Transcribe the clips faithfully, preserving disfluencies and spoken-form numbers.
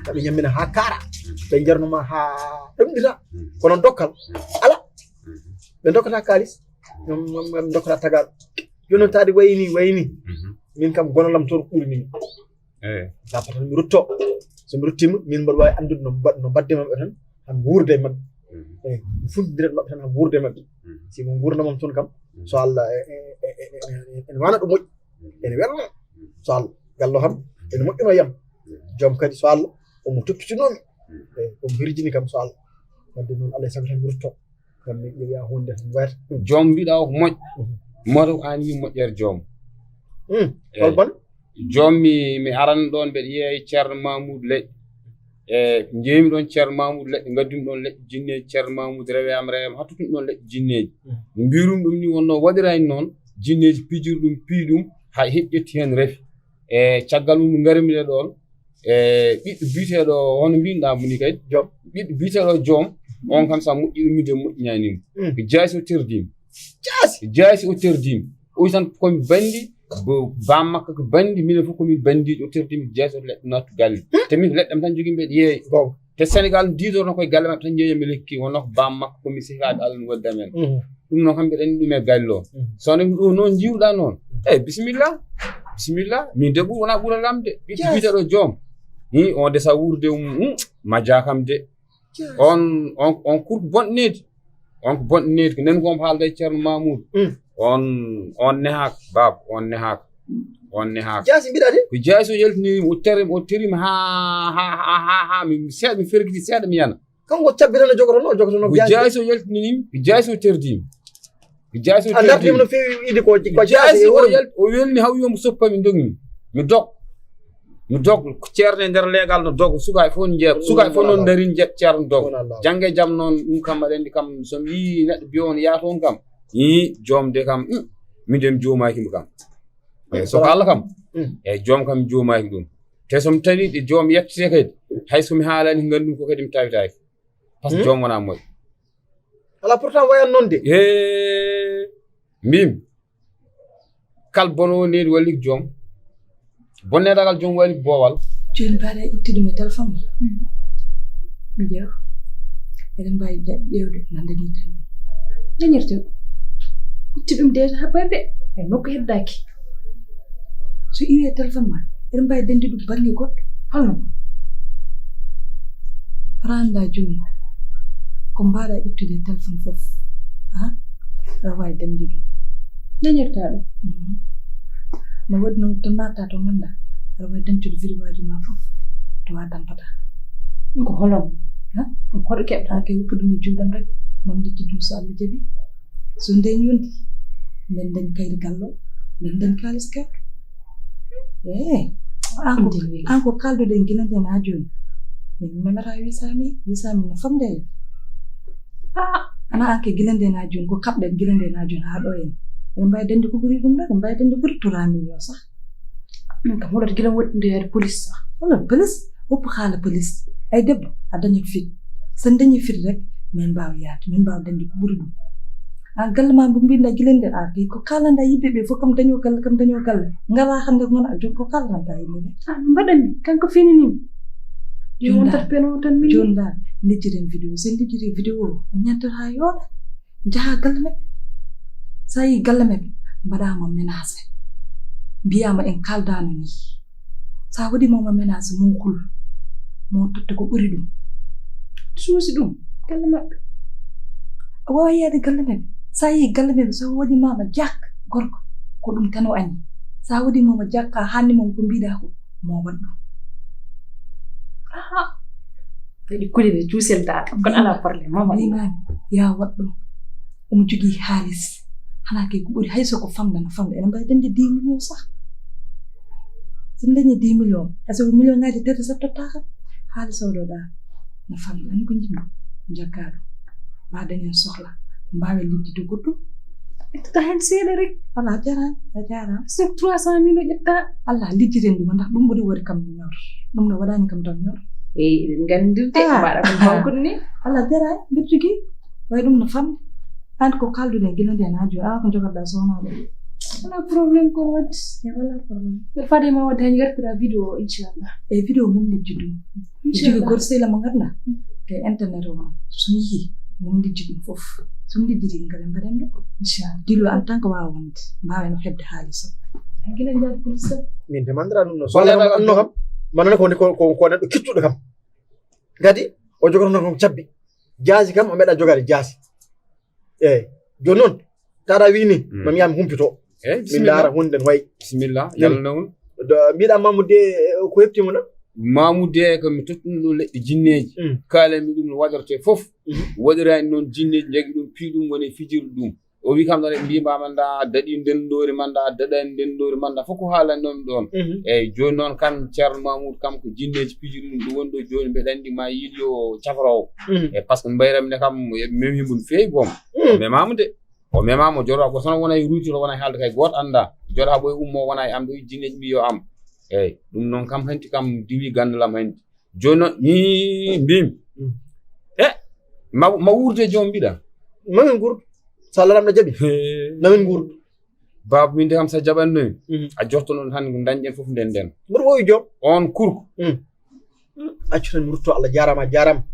Aɓe ñammina haa kaara. Ɓe jarnuma haa ɗomɗita. Kono dokkal ala. Ɓe dokkata kaalis. Ñoom ñoom ñoom dokkata tagaaɗo. Jooni noon taade wayini wayini. Min kam gonalam toon ɓurini mi. Eyi. Gappa tan mi rutto. So mi ruttiima min mbaɗa waawi anndude no mba- no mbaɗde maɓɓe tan. Tan wuurde e maɓɓe. Eyi, mi funtidira maɓɓe tan, am wuurde e maɓɓe. Si mo nguurndamam toon kam, so Allah e- e- e- e- e- ene wana ɗo moƴƴi, ene welna. So Allah gallo kam ene moƴƴuno yam. Joom kadi so Allah omo toppitinomi. Eyi, omo hirjini kam so Allah. Wadde noon Allah e sago tan mi rutto. Kam mi ƴeewi a hunde tan wayata. Joom mbiɗa o ko moƴƴo. Moto ko an wi moƴƴere joom. Hol bon? Joom mi mi aran ɗoon mbeɗa yeeya ceerno Mamoudou Leƴƴi. E njeeymi ɗoon ceerno Mamoudou Leƴƴi, ngaddumi ɗoon leƴƴi jinneeji ceerno Mamoudou, rewe am rewe am haa tottumi ɗoon leƴƴi jinneeji. Mi mbirum ɗum ni wonno waɗirani noon jinneeji pijir ɗum piy ɗum haa heƴƴetti heen refi. E caggal mum ngarmi ɗe ɗoon. E ɓiɗɗo biyeteeɗo hono mbinɗa mo ni kadi joom ɓiɗɗo biyeteeɗo joom on kam sa moƴƴi ɗum mide moƴƴinani mo. Ko jaasi o terdimi. Jaasi o terdimi. Oyi tan komi bandi. Bam makko ko bandi minen fof komin bandiijo o terdimi jeeso leɗɗe nattu galle. Te min leɗɗam tan jogimi mbeɗa yeeya. Te Sénégal diidorno koye galle maɓɓe tan jeeyami lekki wonno ko bam makko komi sehilaaɓe Allah no waddi amen. Ɗum noon kam mbeɗa anndi ɗum e galle o. So ne ɗum noon jiwɗa noon, eyi bisimilla. Bisimilla min de ɓur wona ɓurata kam de ɓiɗɗo biyeteeɗo joom. Hi on de sa wuurde um majja kam de. On on on kurko bonɗo needi. On ko bonɗo needi ko nen ko omo haalda e ceerno Mamoudou. On on nehaaka baaba on nehaaka. On nehaaka jaasi mbiɗa de. Ko jaasi o yaltini o tere o terima ha ha ha ha mi seeɗa mi fergiti seeɗa mi yana. Kanko cabbi tan o jogotono o jogotono ko jaasi o yaltini mi ko jaasi o terdimi. Ko jaasi o terdimi no feewi idi ko ko jaasi o yalti o welni haw yomo soppa mi dogmi. Mi dog mi dog ceerne nder leegal no dog sukaaɓe fof njeeb sukaaɓe fof noon ndarin njeeb ceerno dog. Jannge jam noon ɗum kam aɗa anndi kam so mi yii neɗɗo mbiyo on yaha toon kam. Ii joom de kam. Min de mi joomaaki mo kam. Eyi so ko Allah kam. Eyi joom kam mi joomaaki ɗum. Te so mi tawi ɗe joom yettete kadi hay so mi haalani nganndu ko kadi mi tawitaaki. Par ce que joom wona moƴƴo. Ala pourtant wayan noon de. E mbimi kal bono needi walli joom. Bonne dagal joom wali boowal. Jooni mbaɗa itti ɗum e téléphone ma. Mi ƴeewa. Eɗen mbawi ƴeewde nande ni tan. Dañirte itti ɗum deeta haɓɓande e nokku heddaaki. So iwi e téléphone ma eɗen mbawi dañde ɗum bannge goɗɗo. Holno? Randa jooni ko mbaɗa ittude e téléphone fof. Ha? Aɗa wawi dañde ɗum. Dañirta ɗum. No waɗi noon to natta to ganda aɗa wawi dañtude vidéoji ma fof to a dampata. Ɗum ko holon? Ha? Ɗum hoɗo keɓta ke woppude mi juuɗam rek. Mam lijji ɗum so Allah jaɓi. So nden yonti nden dañ kayri gallo nden dañ kalis kewɗo. E an ko kalduɗen gila nden ha joni. Min memata wisami wisami no famde. Ana anke gila nden ha joni ko kaɓɗen gila nden ha joni ha ɗo en. Eɗen mbawi dañde ko ɓuuri ɗum ɗo eɗen mbawi dañde ɓuuri trois million sax. Min kam hoɗata gila woɗɗinde yaade police sax. Wala police woppu haala police. Ay debbo a dañi fit. Sen dañi fit rek min mbawi yaade min mbawi dañde ko ɓuuri ɗum. An galle ma mbo mbinda gila nden a kay ko kalanda yimɓe ɓe fof kam daño galle kam daño galle ngala hande gona a jokko kalanta yimɓe ɓe. Mbaɗanmi kanko fininim. Joni wontat peno tan min joni dal lijjiren vidéo sen lijjiri vidéo o ñantor ha yooɗa. Njaha galle maɓɓe. Sa yi galle maɓɓe mbaɗama menacé. Mbiyama en kaldano ni. Sa waɗi moma menacé mo hul mo totta ko ɓuri ɗum. Suusi ɗum galle maɓɓe. A wawa yiyade galle maɓɓe. Sa yi galle maɓɓe so waɗi mama jak gorko ko ɗum tan o añi. Sa waɗi moma jak ka hanni mom ko mbiɗa ko mo waɗ ɗum. Kadi kulide cuuselda kam kono ala problème mama. Mbimami ya waɗ ɗum. Omo jogii haalis. Xanaa kay ko ɓuri hay so ko famɗa no famɗa ene mbawi dañde dix million sax. So mi dañi dix million hay so ko million ngaji tati sa tottaka. Haalis oɗo ɗa no famɗa ani ko jiɗmi. Jagga ɗum mba dañen sohla mbawe liggide goɗɗum. Ittata hen seeɗa rek. Ala jarani a jarama. So trois cent mille o ƴetta. Allah lijjiren ɗum ndax ɗum ɓuri waɗi kam ñor. Ɗum no waɗani kam tan ñor. Eyi eɗen gandirde mbaɗa ko bankude ni. Allah jarani mbiɗa jogii. Way ɗum no famɗi. An ko kalduɗen gila nden ha joni ala ko jogotoɗa sownaaɓe. Wala problème ko wadde. E wala problème. Ɓe faade ma wadde hen gartira vidéo o, inchallah. E vidéo mum lijji ɗum. Jigi gorse la mo ganduɗa. Te internet o ma. So mi yi mum lijji ɗum fof. So mi lijji ɗum kadi mbaɗen ɗum. Inchallah. Dilo en tant que wawa wonde. Mbawen hebde haalis o. Gila jaade police o. Min de mandira ɗum no. Wala ko anno kam. Manana ko ko ko neɗɗo kiccuɗo kam. Kadi o jogotono kam cabbi. Jaasi kam o meɗa jogade jaasi. Eyyi. Joni noon, taɗa wi ni, mm, mami yami humpito. Eyyi, min ndaara hunde nden wayi. Bisimilla, yalnawol. Mbiɗa Mamoudou de, ko heptima noon? Mamoudou de ko mi tottuno ɗum leɗɗe jinneeji. Mm. Kaalami ɗum no waɗorte fof. Mhm. Waɗirani noon jinneeji jagi ɗum, pii ɗum, woni fijirde ɗum. O wi kam ɗon, ɓe mbi mba manda daɗi ndendoori manda, daɗani ndendoori manda, fof ko haalannomi ɗon. Mhm. Eyyi, joni noon kam Ceerno Mamoudou kam ko jinneeji pijiɗi ɗum, ɗum woni ɗo joni mbeɗa anndi ma yiiɗ yo cafrowo. Mhm. E par ce que mbayram ne kam, e memi mum feewi boom. Mhm. O memaama de. O memaama, o jooɗo, ko tan wona e ruytude, wona e haalde kay gooto annda. Jooɗo haa ɓooy ummo, wona e am ɗo, jinneeji mbi yo am. Eyyi, ɗum noon kam hanti kam diwi ganndal am hanti. Joni noon, ii, mbimi. Mm. E, ma, ma wuurde joom mbiɗa. Ma min nguurdu. So Allah lam no jaɓi. Hee. Na min nguurdu. Baaba min de kam so jaɓannomi. Mm. A jotto noon tan ko dañɗen fof nden nden. Mboɗo wowi joom. On kurko. Mm. Mm. Accu tan mi rutto Allah, jaaraama, jaaraama.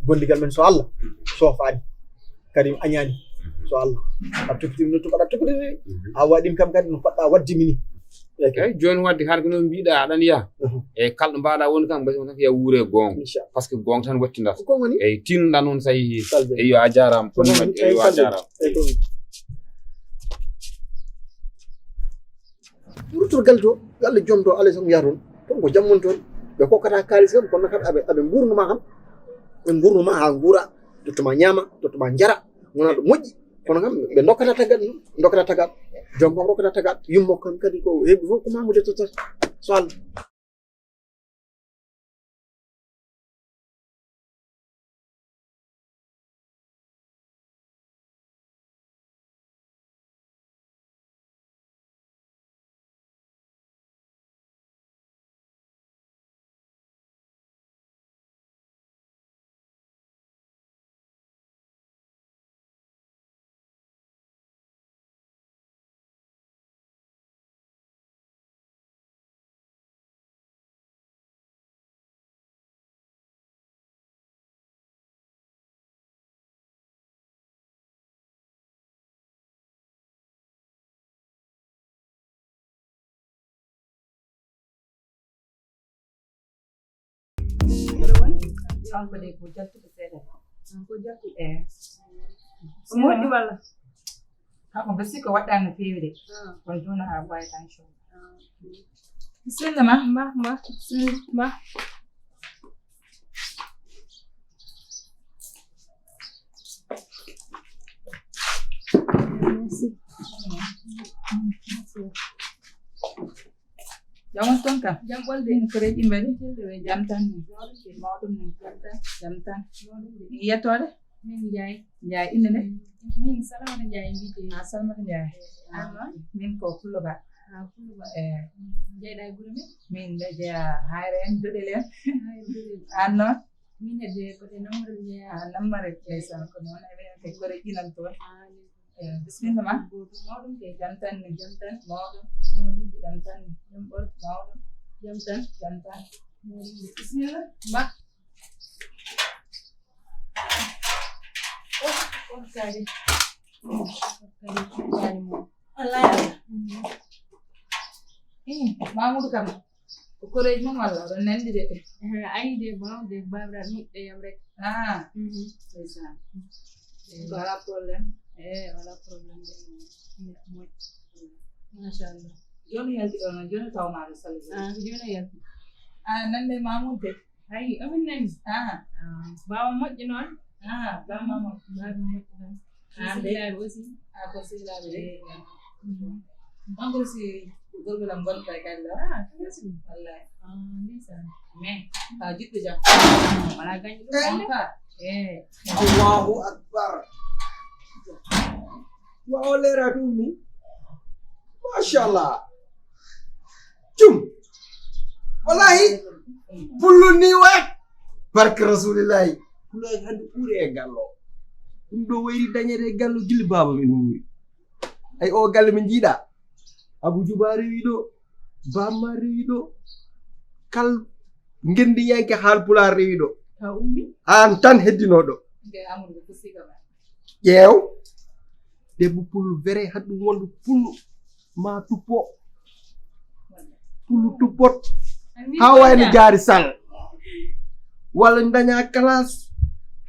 Gondigal men so Allah soofaani. Kadi mi añaani. So Allah. A toppitiri nottu mbaɗa toppitiri. Mhm. A waɗi ɗum kam kadi no poɗɗa waɗde mi ni. Eyyi, joni wadde hara ko noon mbiɗa aɗan yaha. Mhm. Eyyi, kalɗo mbaɗa woni kam, mbasi kam ya wuure goonga. Inchallah. Par ce que goonga tan wattindata. Ko woni? Eyyi, tinnoɗa noon so a yehi. Salve. Eyyo, a jaaraama. Ko noon, eyyo, a jaaraama. Eyyi, ko noon. Ruttor galle to, yo Allah joom to, Allah so yaha toon. Toon ko jam woni toon. Ɓe kokkata kaalis kam, kono kam aɓe, aɓe mbuurnuma kam. Ɓe mbuurnuma haa nguura, tottuma ñaama, tottuma njara. Wona ɗum moƴƴi. Kono kam ɓe dokkata tagat, dokkata tagat. Joom kam rokkata tagat. Yummo kam kadi ko heɓi fof ko Mamoudou tottata. So Allah. Kanko de ko jaltuɗo seeɗa. Ko jaltuɗo. Eyi. Ko moƴƴi walla? Kanko basi ko waɗɗaani no feewi de. Ah. Kono jooni a wawi tan show. Ah. Bisimilla ma. Ma, ma, bisimilla ma. Merci. Jam on ton ka? Jam ɓolde. Min koreji mbaɗi? Jam tan ni. Mawɗum ni. Jam tan. Jam tan. Yettode? Min Njaay. Njaay, innde nde? Min Salamata Njaay mbiyetee. Ah, Salamata Njaay. Ah, min ko Pullo Ba. Ah, Pullo Ba. Eh. Jeyɗa e gure men? Min mbe jeya Hayre en, Doɗel en. Hayre Doɗel. An noon? Min hedde côté Nammare mi jeya. Ah, Nammare, ndeysaan, ko noon. Eɓe en kay kore ƴinan toon. Ah, ndeysaan. Eh, bisimilla ma. Mawɗum kay. Jam tan ni. Jam tan. Mawɗum. Mawɗum. Jam tan ni. Jam ɓol. Mawɗum. Jam tan. Jam tan. Mawɗum. Bisimilla. Ba. Oh, on kadi. On kadi, on kadi mo. Wallahi Allah. Mhm. Eh, Mamoudou kam. Ko koreeji mum walla oɗon nanndi de? Eh, ayi de, bon, de, baabiraɗo moƴƴo yam rek. Ah. Mhm. Ndeysaan. Eh, ko alaa problème. Eh, alaa problème de. Moƴƴi. Machallah. Jooni yalti ɗo noon, jooni taw maa ɗo salli. Ah, ko jooni yalti. Ah, nande Mamoudou de. Ayi, amin nani. Ah. Ah, baaba moƴƴo noon. Ah, baaba moƴƴo. Baaba moƴƴo noon. Ah, sehilaaɓe aussi. Ah, ko sehilaaɓe de. Eh, eh. Mhm. Kanko si gorgol am gonɗo e galle o. Ah, ko wasi ɗum. Wallahi. Ah, ndeysaan. Mais, ka jiɗɗo jam. Wala gaño ɗum. Eh, hannde. Ka. Eh. Allahu Akbar. Wa o leera ɗum ni. Machallah. Cum. Wallahi. Pullo ni wa. Barke Rasulillahi. Pullo hannde ɓuri e gallo. Ɗum ɗo wayri dañede e gallo gilli baaba min huri. Ay o galle min jiiɗa. Abu Juba rewi ɗo, Bamma rewi ɗo, kal ngendiyanke Haalpulaar rewi ɗo. An tan heddinoo ɗo. Ƴeew. Debbo pullo vere haɗum wondu pullo ma tuppo. Pullo tuppot. Haa wayno jaari sal. Walla daña kalaas.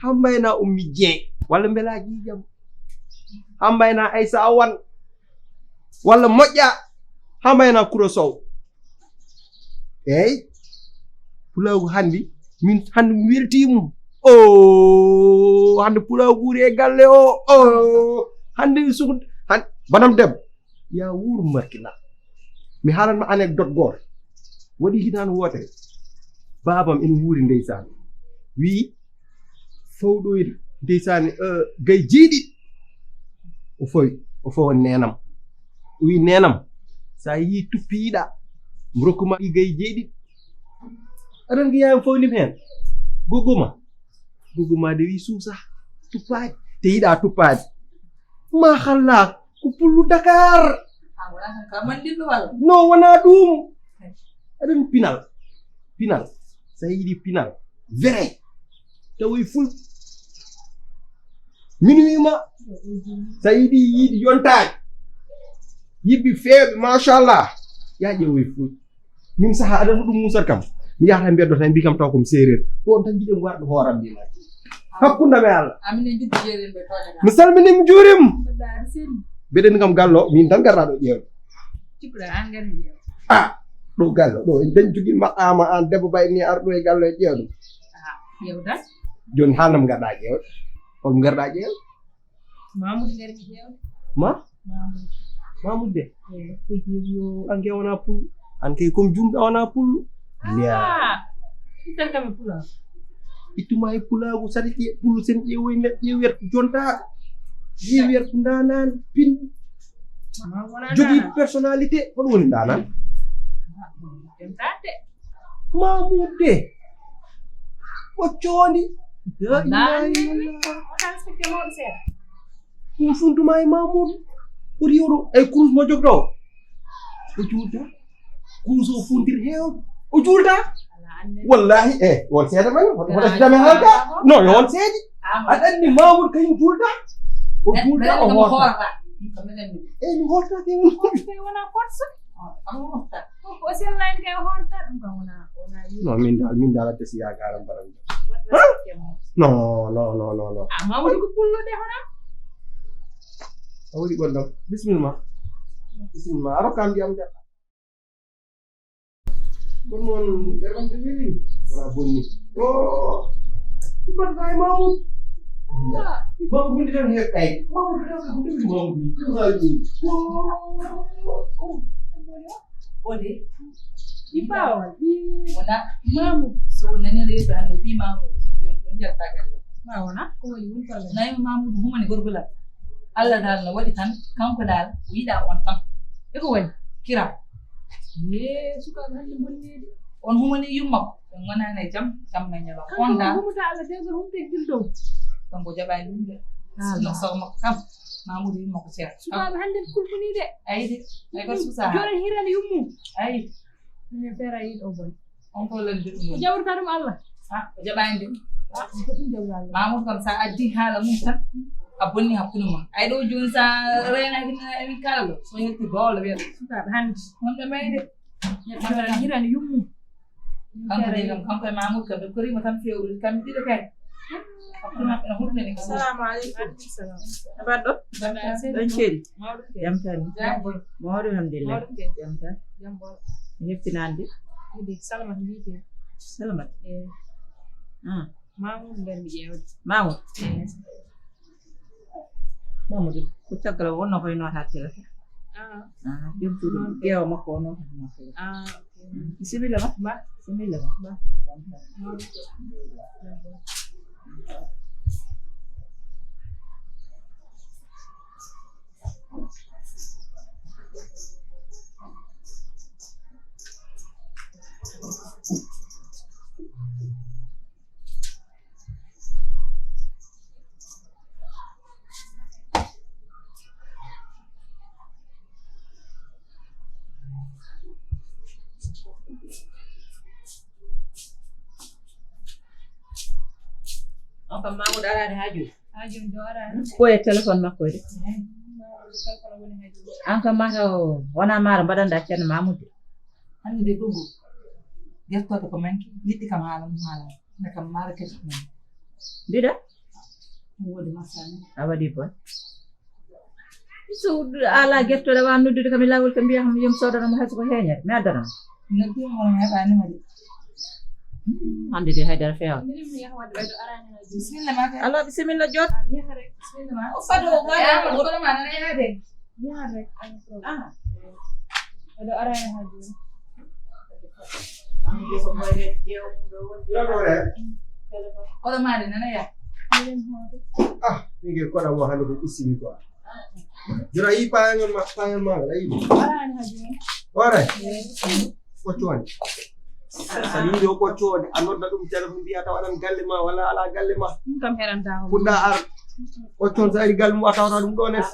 Haa mbayna Ummi Jeŋ. Walla mbela jiijam. Haa mbayna Aysa Awan. Walla moƴƴa. Haa mbayna Kuro Sow. Eey, pulaagu hannde, min hannde mi weltii mum. O hannde pulaagu ɓuri e galle o. O hannde mi suku han banam debbo. Ya wuur markina. Mi haalan ma anecdote gooto. Waɗi hitaande wootere. Baabam ina wuuri ndeysaan. Wii fowɗoyde ndeysaan gay jeyɗi. O fowi o fowa nenam. O wi nenam sa yi tuppi yiɗa mi rokkuma ɗi gay jeyɗi. Aɗan ko yaami fawnim heen. Gogoma gogoma de wi suusa tuppaade te yiɗa tuppaade. Ma halla ko pullu Dakar. No wona ɗum. Aɗan pinal pinal sa yiɗi pinal vere tawoy ful. Min wima sa yiɗi yiide yontaade yimɓe feewɓe machallah. Ya ƴeewoy ful. Min saha aɗa ɗum musat kam mi yahata mbeddo tan mbi kam taw kom séeréer. Ɗon tan jiɗen warɗo hooram mbima hakkundam e Allah. Mi salminim juurim. Mbeɗen kam gallo min tan garɗa ɗo ƴeew. Ah, ɗo gallo ɗo en dañ jogi maqama an debbo bay ni arɗo e gallo e ƴeewɗo. Joni haalnam garɗa ƴeewɗo. Holmo garɗa ƴeewɗo? Mamoudou garmi ƴeewde. Ma? Mamoudou de. Ko jeewi yo anke wona pullo. Anke comme jumɗa wona pullo. Ittan kam e pulaagu. Ittuma e pulaagu sata ƴe pullo sen ƴeewoy neɗɗo ƴeewi yer jontaɗo. Ƴeewi yer ko ndanani pin. Jogii personnalité hoɗo woni ndanani? Mamude ɓoccoondi. Ɗum funtuma e Mamoudou. Ɓuri yoɗo ay kurus mo jogɗo. O juulta. Kurus o funtir heewɓe o juulta. Wallahi e on seeɗa man hoto dame halka. Non yo on seedi. Aɗa anndi Mamoudou kañum juulta. O juulta o hoorta. Eyi mi hoortake. Wona force. Ko o sellani kay o hoorta ɗum kam wona wona. Non min dal min dal adde si yakaram baram. Non non non non non. A Mamoudou ko pullo de hono. A woni ɓoɗɗam. Bisimilla ma. Bisimilla ma a rokka ndiyam de. Kono noon ɓerɗam de weli wona bonni. O mbaɗata e Mamoudou. Mamoudou hundi tan heeɓ kay. Mamoudou tan ko ɗum Mamoudou. Ɗum haali ɗum. Ode. Ɗi baawal. Wona Mamoudou. So won nani aɗa yeeso hannde o ɓii Mamoudou. Joni on njalta galle. Ma wona ko woni woni problème. Nayi Mamoudou humani gorgolal. Allah dal no waɗi tan kanko dal o yiɗa on tan. E ko woni? Kira. Ye sukaaɓe hannde bonneede. On humani yumma ko ɓe gonani e jam jam e ñalawma. On dal humuta Allah dergol humte gil dow. Kanko jaɓani ɗum de. Sino sow makko kam. Mamoudou yumma ko ceer. Sukaaɓe hannde kulɓuni de. Ayi de. Ay ko susa. Joren hirani yummu. Ayi. Min feera yiɗo bon. On ko lan de ɗum. Jawrta ɗum Allah. Ha o jaɓani de. Ha ko ɗum jawra Allah. Mamoudou kam sa addi haala mum tan. A bonni hakkunde ma ay ɗo joni sa reenaki emin kala ɗo so yalti bowlo wiyata sukaaɓe hannde. Wonɓe mayde. Neɗɗo tan hirani yummu. Kanko de kam kanko e Mamoudou kam ɓe korima tan fewrude kamɓe ɗiɗo kay. Hakkunde maɓɓe no hulɓe ni. Assalamu aleykum. Mbaɗɗo ɗon ceeli. Jamtani mawɗo alhamdulillah. Jamtan mi heftinande. Salamat. Mamoudou nder mi ƴeewde. Mamoudou. Mamoudou ko caggal o wonno koye notaade téléphone. Ah, joom suudu ƴeewa makko o notaade ma téléphone. Bisimilla ma. Bisimilla ma. On kam Mamoudou araani haa jooni. Haa jooni ɗo araani. Ko e téléphone makko de. An kam mataw wona maaro mbaɗanɗa Ceerno Mamoudou de. Hannde de Gogo, gertooɗo ko manki, liɗɗi kam haala mum haala. Ne kam maaro kadi ko manki. Mbiɗa? Ɗum woni masani. A waɗi bon. So ala gertooɗo waawa noddude kam e laawol kam mbiya kam yo mi soodano mo hay so ko heeñere mi addana mo. Noddi mo kono mi heɓaani mo de. Hannde de haydara feewa. Bisimilla ma kay. Ala bisimilla jot. Bisimilla ma. O fado o ma. Kono ma nana yaade. Yaha rek. Ah. Oɗo araani haa jooni. Oɗo maade nana ya. Ah, min ke koɗa mo hande ko usini quoi. Jura yi payangal ma, payangal ma, yi. Araani haa jooni. Ore. Ko cooni. Sa yiide o ɓoccoode, a nodda ɗum téléphone mbiya taw aɗan galle ma walla ala galle ma. Ɗum kam heɗanta ko. Puɗɗa ar ɓoccoon sa ari galle mum a tawata ɗum ɗo nes.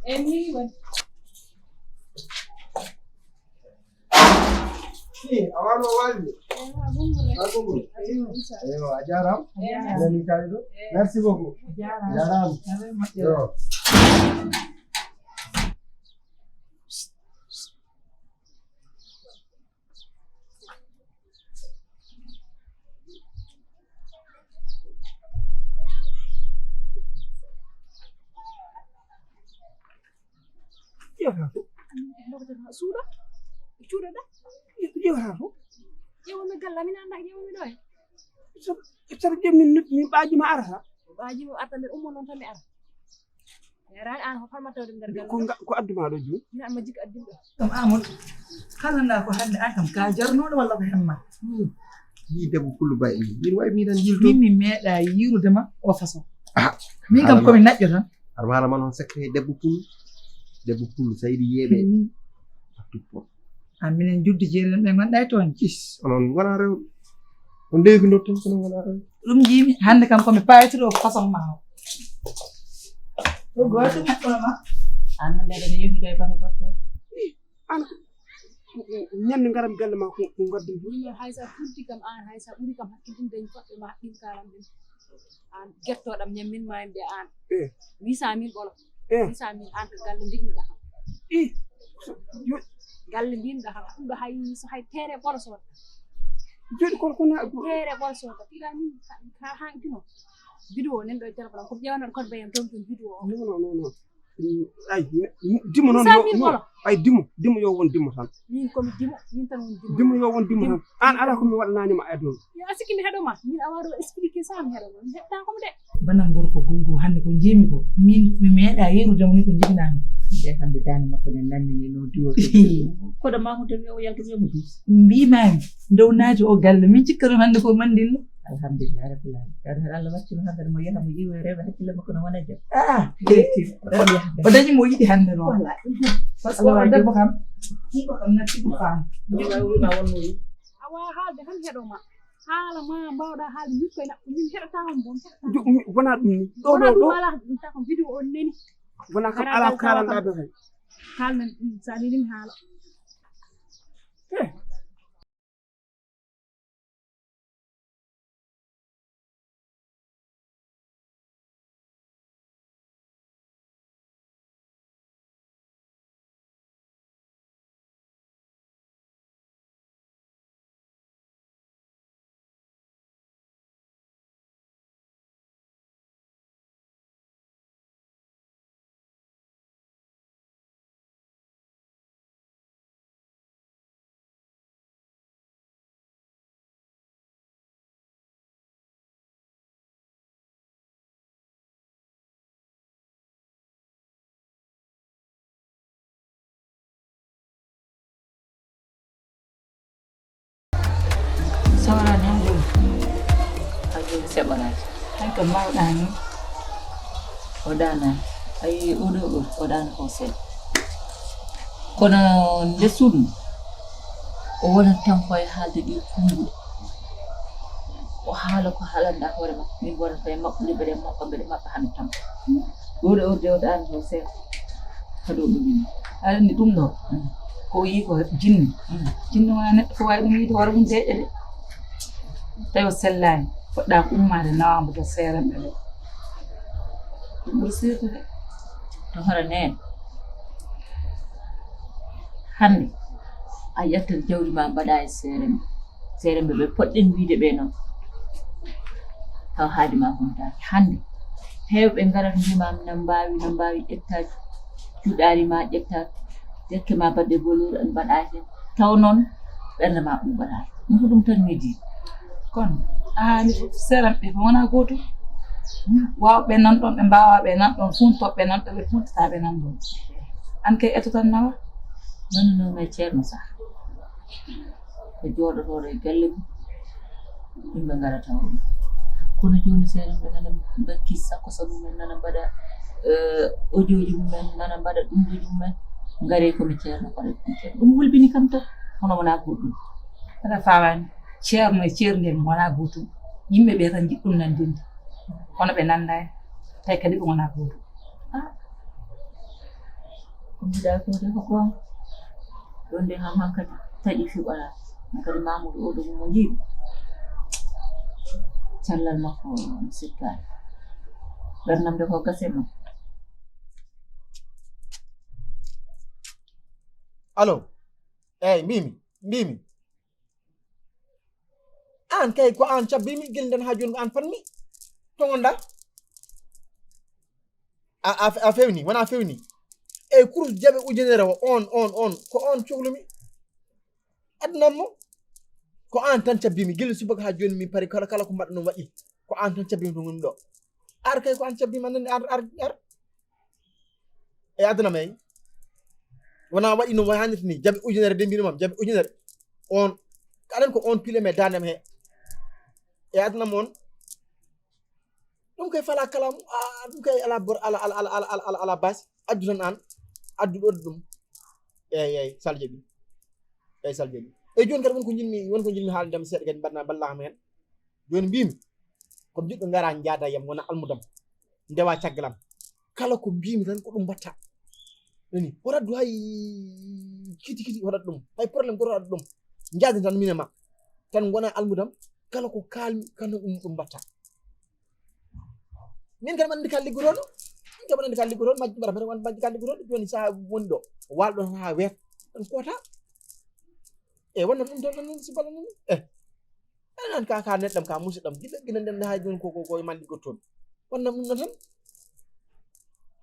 E ni woni. Si, a wano walde. Ewa, gongo. Ewa, a jaram. Ewa. Nani kalido. Merci beaucoup. Jaram. Jaram. Ewa. Ƴewata to. Suuɗa. Cuuɗa da. Ƴewata to. Ƴewami galla min anda ƴewami ɗo e. Sabu ƴew min min ɓaaji ma arata. Ɓaaji mo arta mbeɗa ummo noon tan mi ara. Yaraani aan ko farma tawde nder galle. Ko addu ma ɗo jooni? Min amma jikka addin ɗo. Kam Amadou, kala nda ko hannde aan kam ka jarnooɗo walla ko hemma? Ni debbo pullo bay ni. Min way mi tan yilto. Min mi meeɗa yirude ma o façon. Ah. Min kam ko mi naƴƴo tan. Ar mara man on secret debbo pullo. Debbo pullo sa yiɗi yeeɓe. A tuppo. An minen judde jeeri ɓe ngonɗa e toon. Is onon wona rewɓe. On ndewki ndotten kono wona rewɓe. Ɗum jiimi hannde kam ko mi paytuɗo façon ma o. Ko goto neɗɗo ma. An hannde aɗa yewtude e bane gorko. An ñande ngaram galle ma ko ko ngaddim. Min hay sa fuddi kam an hay sa ɓuri kam hakkil ɗum dañ koɗɗe ma haqqil kalam ɗum. An gettoɗam ñammin ma en ɓe an. Eh. Huit cent mille ɓolo. Eh. Huit cent mille an ko galle ndignoɗa kam. Eh. Galle mbinoɗa kam ɗum ɗo hay so hay tere ɓolo sota. Joɗi kon ko na tere ɓolo sota. Tiga ni ka ha kino. Vidéo nen ɗo e téléphone ko ƴewanoɗo code bayam ton ton vidéo o. Non non non non. Ay dimo non yo ay dimo dimo yo won dimo tan. Min ko mi dimo min tan won dimo. Dimo yo won dimo tan. An ala ko mi waɗanani ma aduna. Yo a sikki mi heɗo ma min a waɗo expliquer sa mi heɗo ma mi heɗta ko de. Banam gorko gongo hande ko jimi ko min mi meeɗa yerude mo ni ko jibinami. De hande dani makko ne namini no diwo. Koɗo mamu to mi o yalto mi mo dus. Mbimami ndow naati o galle min cikka ɗum hande ko mandinno. Alhamdulillah rabbil alamin. Tawi hara Allah waccima hankadi mo yaha mo yiwa rewɓe hakkille makko no wona jam. Ah, o dañi mo yiɗi hannde noon. Par ce que o debbo kam ɗiɗo kam natti ɗum faam. Awa haalde kam heɗo ma haala ma mbawɗa haalde min koye naɓɓo min heɗotako mbo mi heɗotako. Wona ɗum ni ɗo ɗo ɗo ala ɗum tako vidéo on nani. Wona kam ala kalanɗa ɗo hen. Kalmen ɗum sa nini mi haala. Sawaraani haa jooni. Haa jooni seɓoraani. Hay ko mawɗaa ni. O ɗaanaani. A yii oɗo o ɗaana ko seeɗa. Kono nde suuɗmi o wonat tan koye haalde ɗi kunnguɗi. O haala ko haalanɗa hoore makko min wonata e maɓɓude mbeɗe maɓɓa mbeɗe maɓɓa hamin tan. Ɗo ɗe orde o ɗaana ko seeɗa. Haɗo ɗum ɗum aɗa anndi ɗum ɗo ko o yii ko jinni. Jinni wona neɗɗo ko wawi ɗum yiide hoore mum deeƴa de. Tawi o sellaani, poɗɗaa ko ummaade nawaama to seeremɓe ɓe. Ɗum ɓuri sirtude. To hono neen, hannde a ƴettat jawdi ma mbaɗa e seeremɓe. Seeremɓe ɓe poɗɗen wiyde ɓe noon. Taw haaju ma humtaaki. Hannde heewɓe ngarata mbiyma na mbaawi, na mbaawi ƴetta juɗaari ma, ƴetta jekke ma baɗɗe voleur en mbaɗa heen. Taw noon ɓernde ma ɓuuɓataake. Ɗum ko ɗum tan miiji. Kono aani fof seeran ɓe fof wonaa gootum. Waawɓe nan ɗoon, ɓe mbaawaaɓe nan ɗoon, fuuntooɓe nan ɗoon, ɓe fuuntataa ɓe nan ɗoon. Aan kay etotan nawa. Nannunoo-mi e Ceerno Sah. Ko jooɗotooɗo e galle mum, yimɓe ngara tawa ɗum. Kono jooni seeran ɓe nana mbakki sakko sabu men nana mbaɗa, eh, audio ji mumen, nana mbaɗa ɗumɗo ji mumen. Ngare ko mi Ceerno, ko mi Ceerno. Ɗum wulbini kam tan, hono wonaa goɗɗum. Aɗa faamaani, Ceerno e ceernde mum wonaa gootum. Yimɓe ɓe tan njiɗ ɗum nanndinde. Kono ɓe nanndaani, tawi kadi ɗum wonaa gootum. Ah. Ko mbiɗa ko de ko goonga. Ɗon de kam hankadi taƴi fiɓala. Hankadi Mamoudou o ɗum mo njiɗi. Cellal makko mi sikkaani. Ɓernam de ko gase mum. Allo. Eeyi, mbimi, mbimi. Aan kay ko aan cabbimi gila nden haa jooni ko aan fanmi. To ngonɗaa? A, a, a fewni, wona fewni. Eeyi, kurus jaɓe ujunere o, on, on, on, ko on cohlumi. Addanam mo. Ko aan tan cabbimi gila subaka haa jooni mi pari kala, kala ko mbaɗɗa noon waɗi. Ko aan tan cabbimi to ngonmi ɗo. Ar kay ko aan cabbimi annen ar, ar, ar. E aduna men. Wona waɗi no wayi hannirta ni, jaɓi ujunere de mbino mam, jaɓi ujunere. On, aɗen ko on pile me daande me. E aduna mon. Ɗum kay fala kala, ah, ɗum kay ala bor, ala, ala, ala basi. Addu tan an, addu ɗo ɗum. Eyi, eyi, Sal Jabi. Eyi, Sal Jabi. Eyi, jooni kadi won ko njinmi, won ko njinmi haalde dam seeɗa kadi mbaɗna balla am heen. Jooni mbimi, ko jiɗɗo ngara njaada yam wona almudam. Ndewa caggal am. Kala ko mbimi tan ko ɗum mbatta. Nani, hoɗat du hay kiti kiti hoɗat ɗum. Hay problème goto hoɗat ɗum. Njaadi tan mine ma. Tan ngona almudam, kala ko kalmi, kala ɗum ɗum mbatta. Min kadi mbaɗa andi kala liggotoɗo. Min kadi mbaɗa andi kala liggotoɗo, majji mbaɗa mbaɗa mbaɗa andi kala liggotoɗo. Jooni saha woni ɗo. Walɗo tan ha weeta. Tan koota. E wonno ɗum tan tan si balla ni. Eh. Aɗa nani ka, ka neɗɗam, ka musidɗam. Gila, gila nden hay jooni ko, ko, ko e man liggottoon. Wonnam ɗum ɗon tan.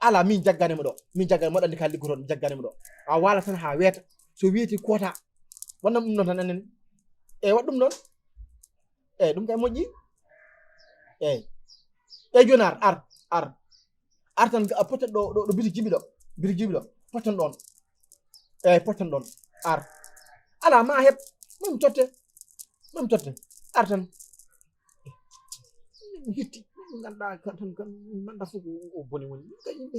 Ala, min jaggane mo ɗo. Min jaggane mo ɗo, andi ka liggottoon, mi jaggane mo ɗo. A wala tan ha weeta. So weeti koota. Wonnam ɗum ɗon tan anen. E waɗ ɗum ɗon. E ɗum kay moƴƴi. Eyi. E jooni ar, ar, ar. Ar tan ga, potten ɗo, ɗo, ɗo bitik jibi ɗo. Bitik jibi ɗo. Potten ɗon. Eyi, potten ɗon. Ar. Ala ma heɓ. Min totte. Min totte. Ar tan. Min hitti. Min ganduɗa kan tan kan manda fof ko o boni woni. Min kay yimɓe.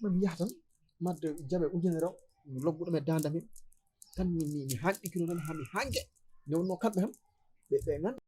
Min yaha tan. Madde jaɓe ujunere o. Mi loggu ɗum e danda min. Tan mi, mi, mi hanɗikino tan ha mi hanke. Nde wonno kamɓe tan. Ɓe, ɓe ganduɗa.